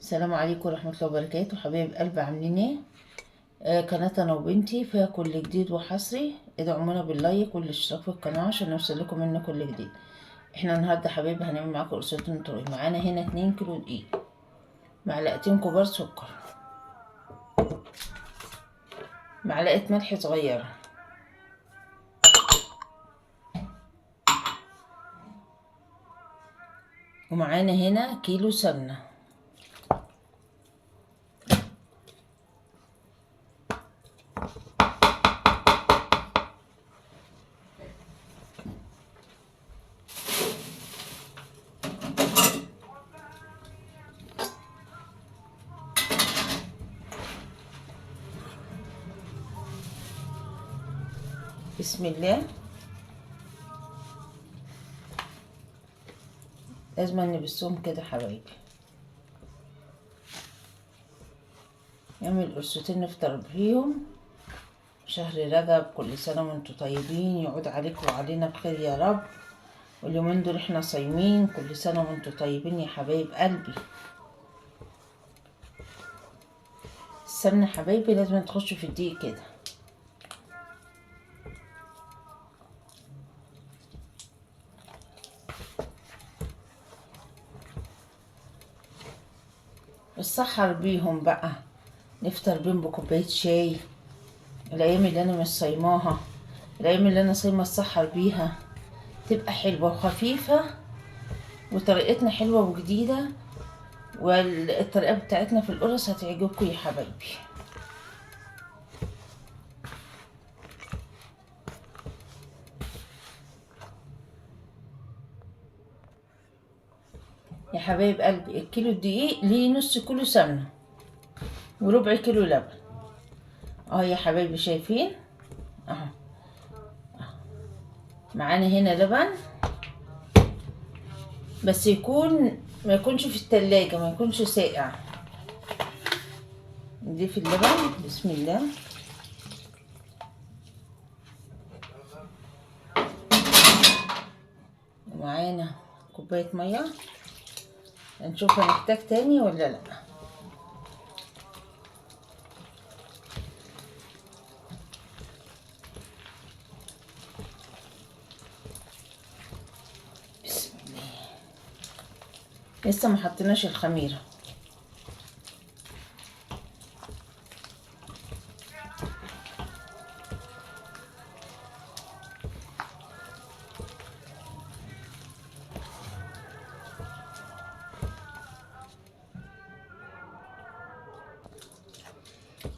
السلام عليكم ورحمة الله وبركاته. حبايب قلبي عاملين ايه؟ قناة انا وبنتي فيها كل جديد وحصري. ادعمونا بال like والاشتراك في القناة عشان نوصل لكم منه كل جديد. احنا النهارده حبايبي هنعمل معاكم قرصتين طري. معانا هنا 2 كيلو دقيق، معلقتين كبار سكر، معلقة ملح صغيرة، ومعانا هنا كيلو سمنة، بسم الله. لازم نبسهم كده حبايبي، نعمل قرصتين نفطر بيهم. شهر رجب، كل سنة وانتم طيبين، يعود عليكم وعلينا بخير يا رب. واليومين دول احنا صايمين، كل سنة وانتم طيبين يا حبايب قلبي. السمنة حبايبي لازم تخش في الدقيق كده. نسحر بيهم بقى، نفطر بيهم بكوبايه شاي. الايام اللي انا مش صايماها، الايام اللي انا صايمه اتسحر بيها، تبقى حلوة وخفيفة، وطريقتنا حلوة وجديدة، والطريقة بتاعتنا في القرص هتعجبكم يا حبايبي. يا حبايب قلبي، الكيلو الدقيق ليه نص كيلو سمنه وربع كيلو لبن. يا حبايبي شايفين اهو. معانا هنا لبن، بس يكون ما يكونش في التلاجة، ما يكونش ساقع. نضيف اللبن، بسم الله. ومعانا كوباية مية، نشوف هنحتاج تاني ولا لا. بسم الله. لسه ما حطيناش الخميره.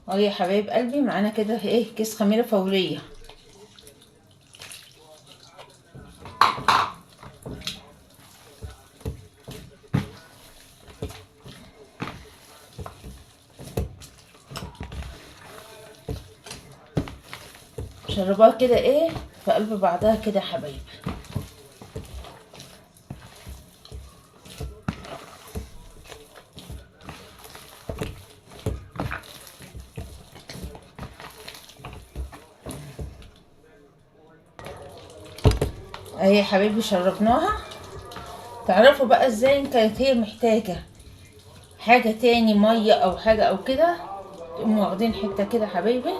اهو يا حبايب قلبي، معانا كده ايه كيس خميره فورية. شربوها كده ايه في قلب بعضها كده يا حبايبي. اهي يا حبايبي شربناها. تعرفوا بقى ازاي ان كانت هي محتاجة حاجة تاني، مية او حاجة او كده، تقوموا واخدين حتة كده حبايبي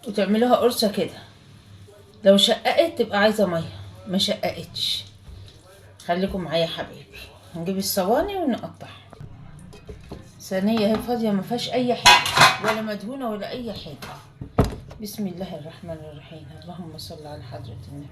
وتعملوها قرصة كده. لو شققت تبقى عايزة مية، ما شققتش خليكم معايا يا حبايبي. هنجيب الصواني ونقطعها. صينية اهي فاضية ما فيهاش اي حاجة، ولا مدهونة ولا اي حاجة. بسم الله الرحمن الرحيم، اللهم صل على حضرة النبي.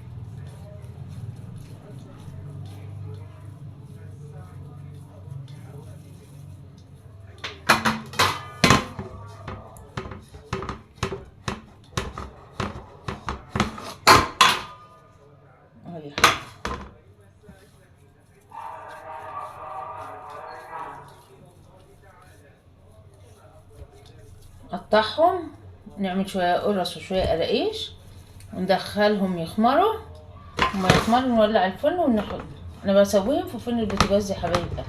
اهو يا حبيبي. نقطعهم، نعمل شوية قرص وشوية قراقيش، وندخلهم يخمروا. وما يخمروا نولع الفرن ونحط. انا بسويهم في فرن البوتاجاز يا حبايب قلبي.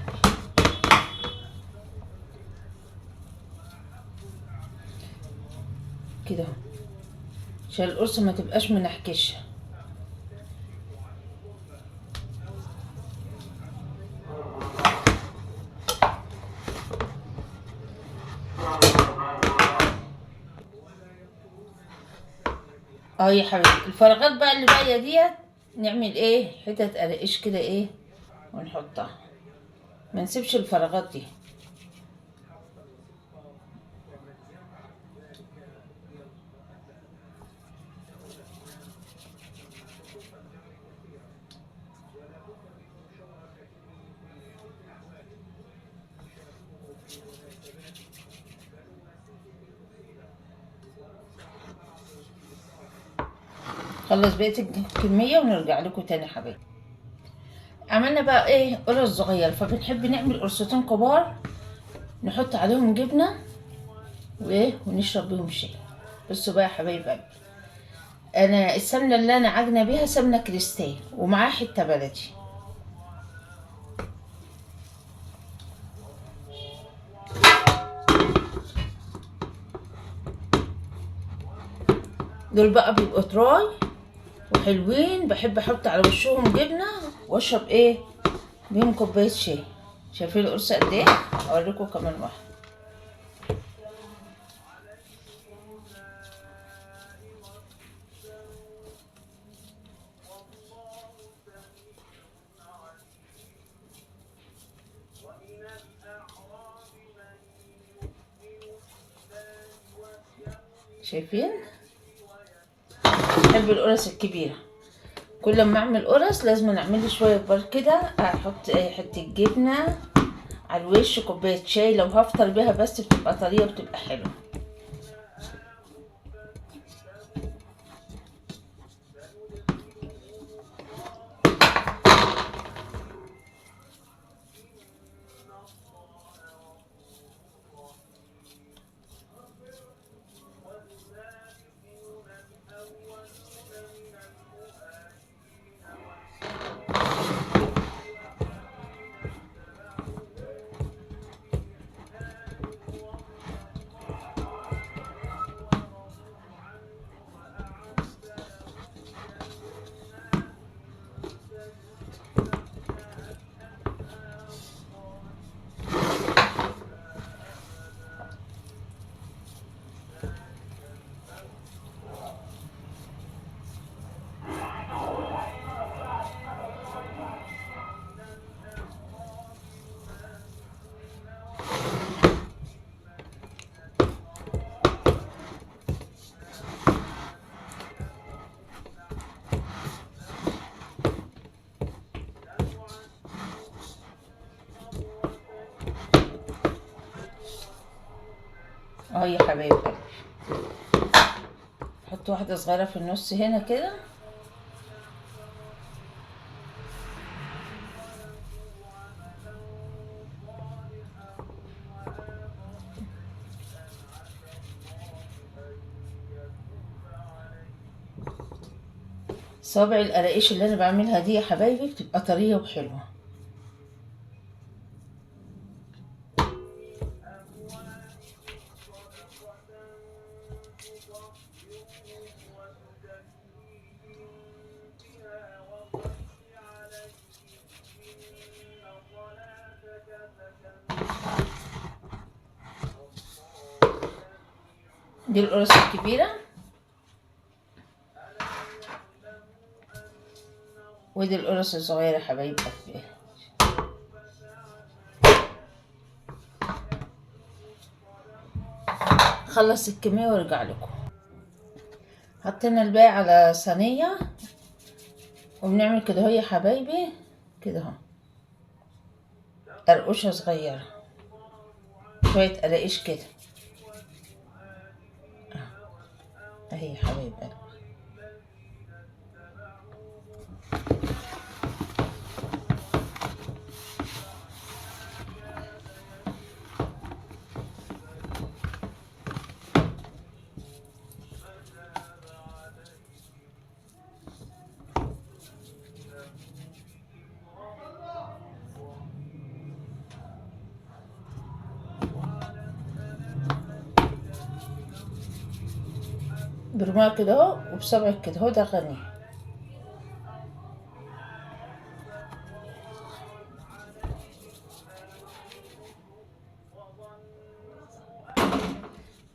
كده اهو، عشان القرصة ما تبقاش منحكشة. يا حبيبي الفراغات بقى اللي باقية ديت نعمل ايه؟ حتت قراقيش كده ايه ونحطها، ما نسيبش الفراغات دي. خلص بقية الكمية ونرجع لكم تاني حبايبي. عملنا بقى ايه؟ قرص صغير، فبنحب نعمل قرصتين كبار نحط عليهم جبنة وايه ونشرب بيهم شاي. بصوا بقى يا حبايب قلبي، انا السمنة اللي انا عاجنة بيها سمنة كريستال ومعاها حتة بلدي. دول بقى بيبقوا طراي وحلوين، بحب احط على وشهم جبنه واشرب ايه بيهم كوباية شاي. شايفين القرصه قد ايه؟ اوريكم كمان واحدة. شايفين؟ بحب القرص الكبيرة، كل ما اعمل قرص لازم اعمل لي شوية كبار كده، احط حتة جبنه على الوش، كوباية شاي لو هفطر بيها بس، بتبقى طرية بتبقى حلوة. يا حبايب قلبي، حط واحدة صغيرة في النص هنا كده. صابع القراقيش اللي انا بعملها دي يا حبايبي بتبقى طرية وحلوة. دي القرص الكبيرة ودي القرص الصغيرة حبايب قلبي. خلص الكمية وارجع لكم. حطينا الباقي على صينية وبنعمل كده اهو يا حبايبي، كده اهو قرقوشة صغيرة، شوية قراقيش كده اهي يا حبايب قلبي. تبرميها كده اهو، وبصبعك كده اهو دغنيها.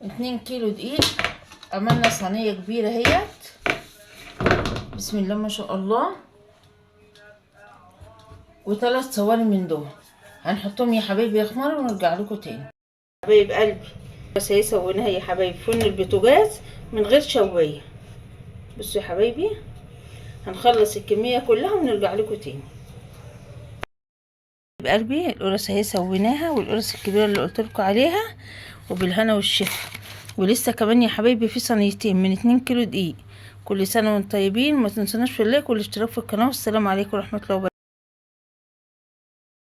2 كيلو دقيق، عملنا صينية كبيرة اهيت، بسم الله ما شاء الله. و3 صواني من دول هنحطهم يا حبايبي يخمروا ونرجع لكم تاني. حبايب قلبي بس هي سويناها يا حبايبي فرن البوتاجاز من غير شوايه. بصوا يا حبايبي هنخلص الكمية كلها ونرجع لكم تاني. قلبي القرص اهي سويناها، والقرص الكبيرة اللي قلت لكم عليها، وبالهنا والشفا. ولسه كمان يا حبايبي في صينيتين من 2 كيلو دقيق. كل سنة وانتم طيبين، ما تنسوناش في اللايك والاشتراك في القناة، والسلام عليكم ورحمة الله وبركاته.